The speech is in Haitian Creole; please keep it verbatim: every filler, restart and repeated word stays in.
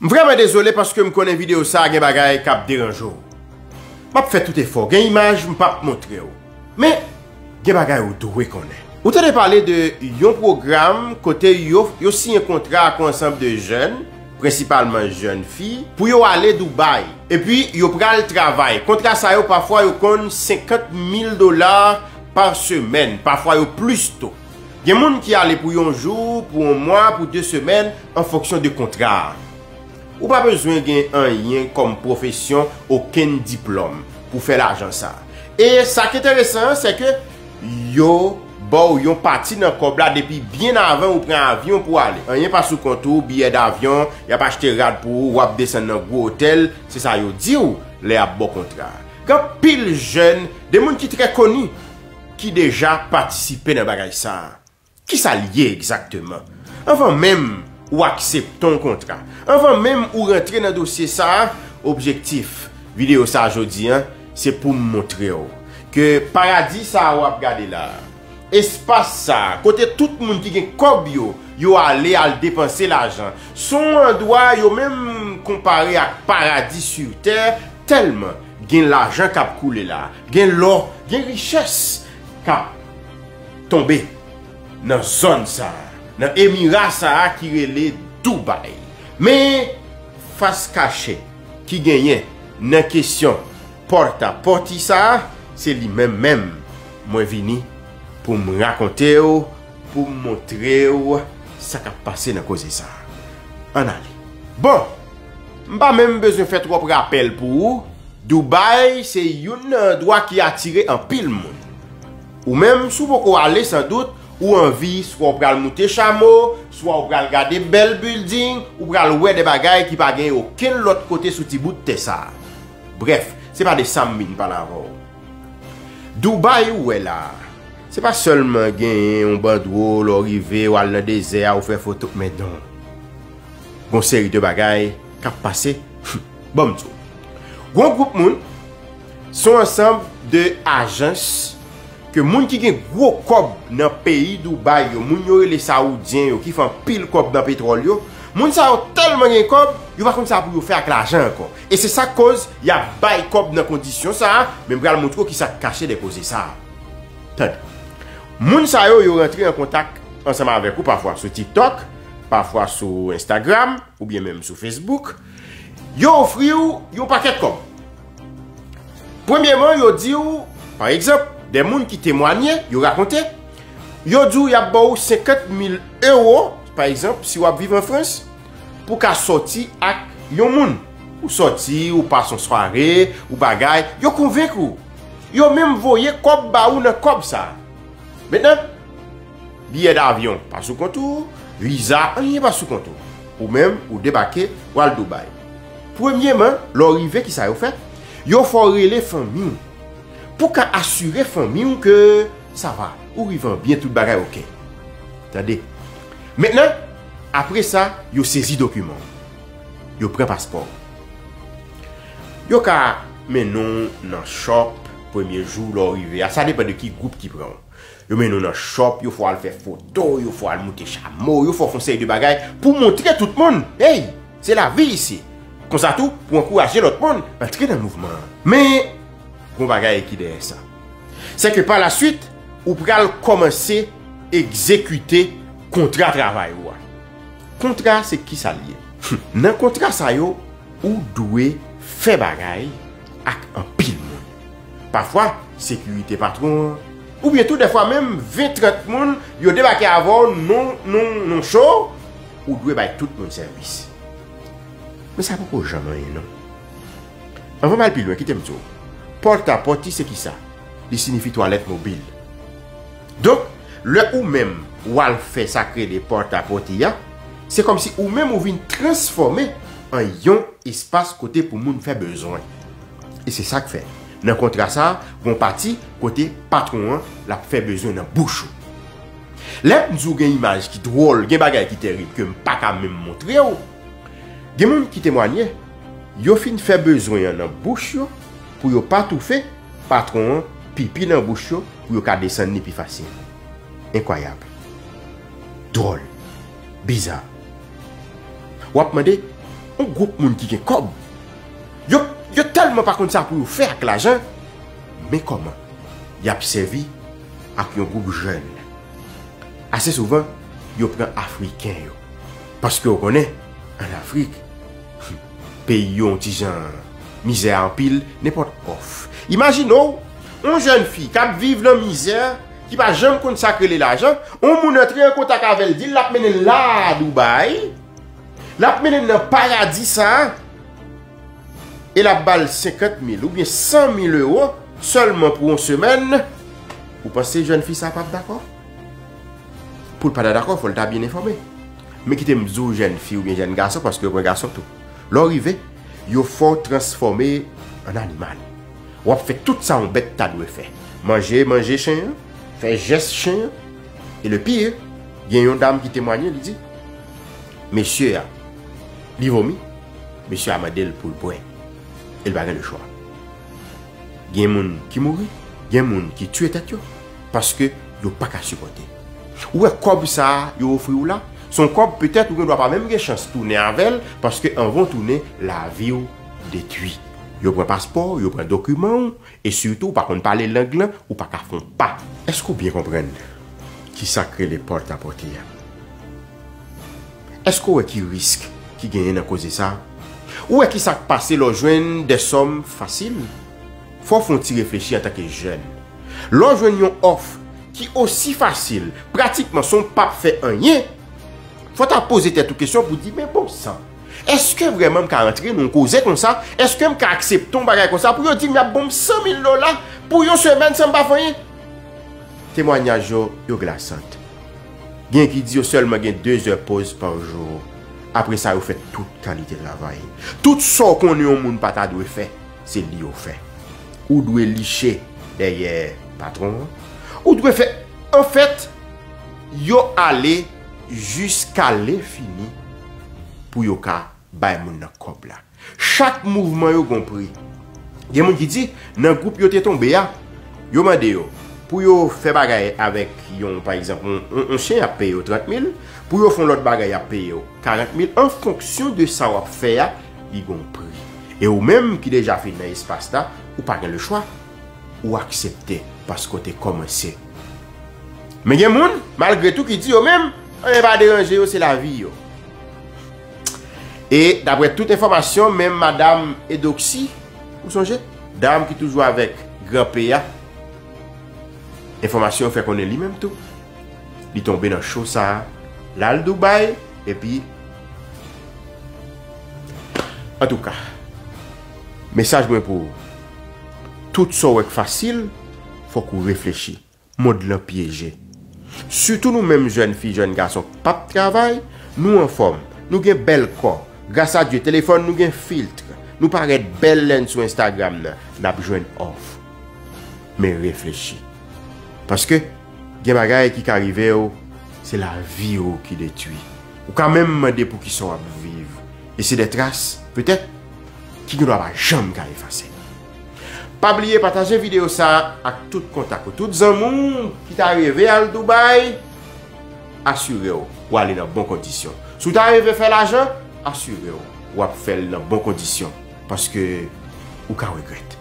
M vrèman dezole paske m konnen videyo sa a gen bagay k ap deranje w. M ap fè tout efò, gen imaj m p ap montre w. Men, gen bagay ou dwe konnen. Ou tande pale de yon pwogram kote yo, yo siyen kontra ak yon ansanm de jèn, prensipalman jèn fi, pou yo ale Dubai. Epi, yo pral travay. Kontra sa yo, pafwa, yo konn senkant mil dola pa semèn. Pafwa, yo plis tou. Gen moun ki ale pou yon jou, pou yon mwa, pou de semèn, an fonksyon de kontra a. Ou pa bezwen gen anyen kòm pwofesyon, okenn diplòm pou fè lajan sa. E sa k enteresan an, se ke yo ba w yon pati nan kòb la depi byen avan ou pran avyon pou ale. Anyen pa sou kont ou, biyè davyon, y ap achte rad pou ou, w ap desann nan gwo otèl, se sa yo di w lè y ap ba w kontra a. Gen anpil jèn, de moun ki trè koni, ki deja patisipe nan bagay sa a. Kisa l ye egzakteman? Anvan menm ou aksepte yon kontra, anvan menm ou rantre nan dosye sa a, objektif videyo sa a jodi a, se pou m montre w ke paradi sa a w ap gade la a, espas sa a, kote tout moun ki gen kòb yo, yo ale al depanse lajan, se yon andwa yo menm konpare ak paradi sou tè, tèlman gen lajan k ap koule la, gen lò, gen richès k ap tonbe nan zòn sa a, nan emira sa a ki rele Dubai. Men, fas kache ki genyen nan kesyon pòtapòti sa a, se li menm menm mwen vini pou m rakonte w, pou m montre w sa k ap pase nan koze sa a. Ann ale. Bon, m pa menm bezwen fè twòp rapèl pou ou, Dubai se youn nan andwa ki atire anpil moun. Ou menm, si w poko ale, sandout, ou anvi, swa w pral moute chamo, swa w pral gade bèl bilding, ou pral wè de bagay ki pa gen okenn lòt kote sou ti bout tè sa a. Brèf, se pa de sa m vin pale avè w. Dubai ou wè la a, se pa sèlman genyen yon bandwo, lè w rive, w al nan dezè a, ou fè foto, men non. Gon seri de bagay k ap pase. Ban m di w. Gon gwoup moun, se yon ansanm de ajans ke moun ki gen gwo kòb nan peyi Dubai yo, moun yo rele Saoudyen yo, ki fè anpil kòb nan petwòl yo, moun sa yo tèlman gen kòb, yo pa konn sa pou yo fè ak lajan ankò. E se sa k koz y ap bay kòb nan kondisyon sa a, men m pral montre w kisa k kache dèyè koze sa a. Tande. Moun sa yo, yo rantre an kontak ansanm avèk ou pafwa sou TikTok, pafwa sou Instagram, oubyen menm sou Facebook. Yo ofri w yon pakèt kòb. Premyeman, yo di w, pa egzanp, de moun ki temwanye, yo rakonte, yo di w y ap ba w senkant mil ewo, pa egzanp, si w ap viv an Frans, pou w ka sòti ak yon moun. Ou sòti, ou pase yon sware, ou bagay, yo konvenk ou. Yo menm voye kòb ba ou nan kòb sa a. Mentnan, biyè davyon pa sou kont ou, viza, anyen pa sou kont ou. Ou menm, ou debake, w al Dubai. Premyeman, lè w rive, kisa yo fè? Yo fè w rele fanmi w. Pou w ka asire fanmi w ke sa va, ou rive an byen, tout bagay oke. Tande. Mentnan, apre sa, yo sezi dokiman w. Yo pran paspò w. Yo ka mennen w nan shop premye jou lè w rive a. Sa depann de ki gwoup ki pran w. Yo mennen w nan shop, yo fè w al fè foto, yo fè w al moute chamo, yo fè w fè yon seri de bagay pou w montre tout moun, hey, se lavi isi. Konsa tou, pou w ankouraje lòt moun antre nan mouvman an. Men, gon bagay ki dèyè sa. Se ke pa la swit, ou pral kòmanse egzekite kontra travay ou a. Kontra se kisa l ye? Nan kontra sa yo, ou dwe fè bagay ak anpil moun. Pafwa, sekirite patwon an, oubyen tou dèfwa menm ven trant moun, yo debake avè w, non, non, non cho, ou dwe bay tout moun sèvis. Men sa poko janm anyen non. Anvan m al pi lwen, kite m di w, pòtapòti se kisa? Li siyifi twalèt mobil. Donk, lè ou menm w al fè sa k rele pòtapòti a, se kòmsi ou menm ou vin transfòme an yon espas kote pou moun fè bezwen. E se sa k fè, nan kontra sa a, gon pati kote patwon an l ap fè bezwen nan bouch ou. Lè m di w gen imaj ki dwòl, gen bagay ki tèrib ke m pa ka menm montre w, gen moun ki temwanye, yo fin fè bezwen an nan bouch yo, pou yo pa toufe, patwon an pipi nan bouch yo, pou yo ka desann li pi fasil. Enkwayab. Dwòl. Biza. W ap mande, yon gwoup moun ki gen kòb, yo, yo tèlman pa konn sa pou yo fè ak lajan, men kòman y ap sèvi ak yon gwoup jèn. Ase souvan, yo pran Afriken yo. Paske w konnen, ann Afrik, peyi yo yon ti jan mizè anpil, nenpòt òf. Imajine w, yon jèn fi k ap viv nan mizè, ki pa janm konn sa k rele lajan, yon moun antre an kontak avè l, di l l ap mennen l la Dubai, l ap mennen l nan paradi sa a, e l ap ba l senkant mil oubyen san mil ewo sèlman pou yon semèn, ou panse jèn fi sa a p ap dakò? Pou l pa ta dakò, fò l ta byen enfòme. Men kite m di w jèn fi oubyen jèn gason, paske yo pran gason tou. Lè w rive, yo fè w transfòme an animal. W ap fè tout sa yon bèt ta dwe fè. Manje, manje chen an, fè jès chen an. E le pire, gen yon dam ki temwanye, li di, mesye a, li vomi, mesye a mande l pou l bwè. E l pa gen lechwa. Gen moun ki mouri, gen moun ki tiye tèt yo, paske yo pa ka sipòte. Ou wè kòb sa a yo ofri w la, se yon kòb petèt ou gen dwa pa menm gen chans tounen avè l, paske anvan w tounen, lavi w detwi. Yo pran paspò w, yo pran dokiman w, e sitou ou pa konn pale lang lan, ou pa ka fè yon pa. Èske w byen konprann ki sa k rele pòt a pòte a? Èske w wè ki risk ki genyen nan koze sa a? Ou wè ki sa k pase lè w jwenn de sòm fasil? Fò w fè yon ti reflechi antanke jèn. Lè w jwenn yon òf ki osi fasil, pratikman san w p ap fè anyen, fò w ta poze tèt ou kesyon pou w di, men bon san, èske vrèman m ka antre nan yon koze konsa? Èske m ka aksepte yon bagay konsa? Pou yo di m y ap ban m san mil dola pou yon semèn san m pa fè anyen? Temwanyaj yo, yo glasant. Gen ki di yo sèlman gen de zè poz pa jou. Apre sa, yo fè tout kalite travay. Tout sa w konnen yon moun pa ta dwe fè, se li yo fè. Ou dwe liche dèyè patwon an. Ou dwe fè, anfèt, yo ale jiska lenfini pou yo ka bay moun nan kòb la. Chak mouvman yo gon pri. Gen moun ki di, nan gwoup yo te tonbe a, yo mande yo pou yo fè bagay avèk yon, pa egzanp, yon, yon, yon chen, y ap peye yo trant mil, pou yo fè yon lòt bagay, y ap peye yo karant mil, an fonksyon de sa w ap fè a, li gon pri. E ou menm ki deja fin nan espas la, ou pa gen lechwa, ou aksepte paske w te kòmanse. Men gen moun, malgre tou, ki di yo menm, anyen pa deranje yo, se lavi yo. E daprè tout enfòmasyon, menm madanm Edoxy, ou sonje? Dam ki toujou avèk Gran P a, enfòmasyon yo fè konnen li menm tou, li tonbe nan cho sa a, l al Dubai, epi, antouka, mesaj mwen pou ou, tout sa w wè k fasil, fòk ou reflechi. Mond lan pyeje. Sitou nou menm jèn fi, jèn gason k p ap travay, nou anfòm, nou gen bèl kò. Gras a Dye, telefòn nou gen filtre. Nou parèt bèl lè n sou Instagram nan, n ap jwenn òf. Men reflechi. Paske gen bagay ki ka rive w, se lavi w ki detwi. Ou ka menm mande poukisa w ap viv. E se de tras, petèt, ki gen dwa pa janm ka efase. Pa bliye pataje videyo sa a ak tout kontak ou, tout zanmi w ki ta reve al Dubai, asire w ou ale nan bon kondisyon. Si w ta reve fè lajan, asire w w ap fè l nan bon kondisyon, paske ou ka regrèt.